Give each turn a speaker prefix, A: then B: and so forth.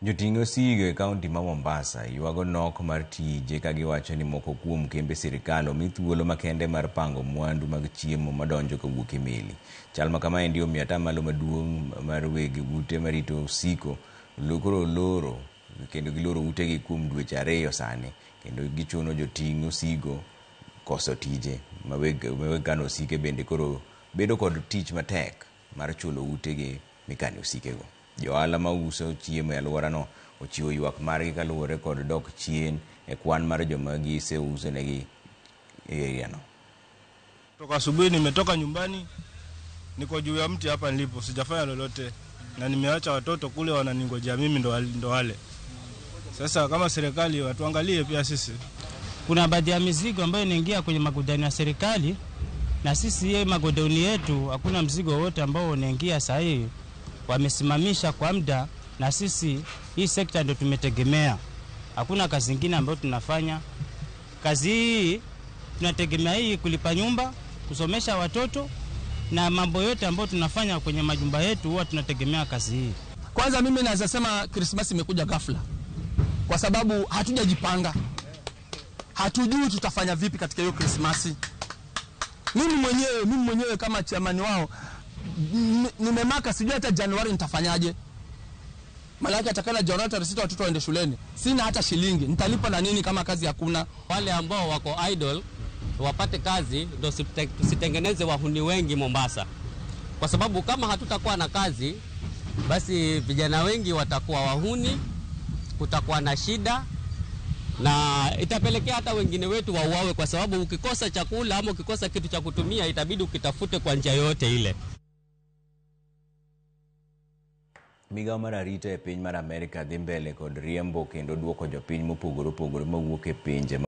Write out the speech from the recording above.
A: Joting' osigo e kaunti ma Mombasa ywago nok mar tije ka giwacho ni moko kuom kembe sirikal omi thuolo makende mar pango mwandu mag chiemo madonjo kowuok e meli. Chal ma kamaendi omiyo atamalo maduong' mar weg ute marito osiko koro oloro kendo giloro utegi kuom dweche 2 sani kendo gichuno joting' osigo koso tije ma weg kano osike bende koro bedo kod tich matek mar chulo utegi mikane osikego. Johala mauso chiemo e alworano ochiwo ywak margi kaluwore kod dok chien e kwan mar joma giseusonegi e area no.
B: Toka asubuhi nimetoka nyumbani, niko juu ya mti hapa nilipo, sijafanya lolote na nimeacha watoto kule wananingojea mimi ndo wale. Sasa kama serikali watuangalie pia sisi.
C: Kuna baadhi ya mizigo ambayo inaingia kwenye magodauni ya serikali na sisi ye magodauni yetu hakuna mzigo wote ambao unaingia sahihi. Wamesimamisha kwa muda na sisi hii sekta ndio tumetegemea. Hakuna kazi nyingine ambayo tunafanya. Kazi hii tunategemea hii kulipa nyumba, kusomesha watoto na mambo yote ambayo tunafanya kwenye majumba yetu huwa tunategemea kazi hii.
D: Kwanza mimi naweza sema Christmas imekuja ghafla kwa sababu hatujajipanga. Hatujui tutafanya vipi katika hiyo Christmas. Mimi mwenyewe kama chairman wao nimemaka sijui hata Januari nitafanyaje. Malaki atakana Januari tarehe 6 watoto waende shuleni. Sina hata shilingi. Nitalipa na nini kama kazi hakuna?
E: Wale ambao wako idle wapate kazi ndio tusitengeneze wahuni wengi Mombasa. Kwa sababu kama hatutakuwa na kazi basi vijana wengi watakuwa wahuni, kutakuwa na shida na itapelekea hata wengine wetu wauawe, kwa sababu ukikosa chakula ama ukikosa kitu cha kutumia itabidi ukitafute kwa njia yoyote ile.
A: Migao mar arita e piny mar Amerka dhi mbele kod riembo kendo duoko jopiny mopogore opogore mawuok e pinje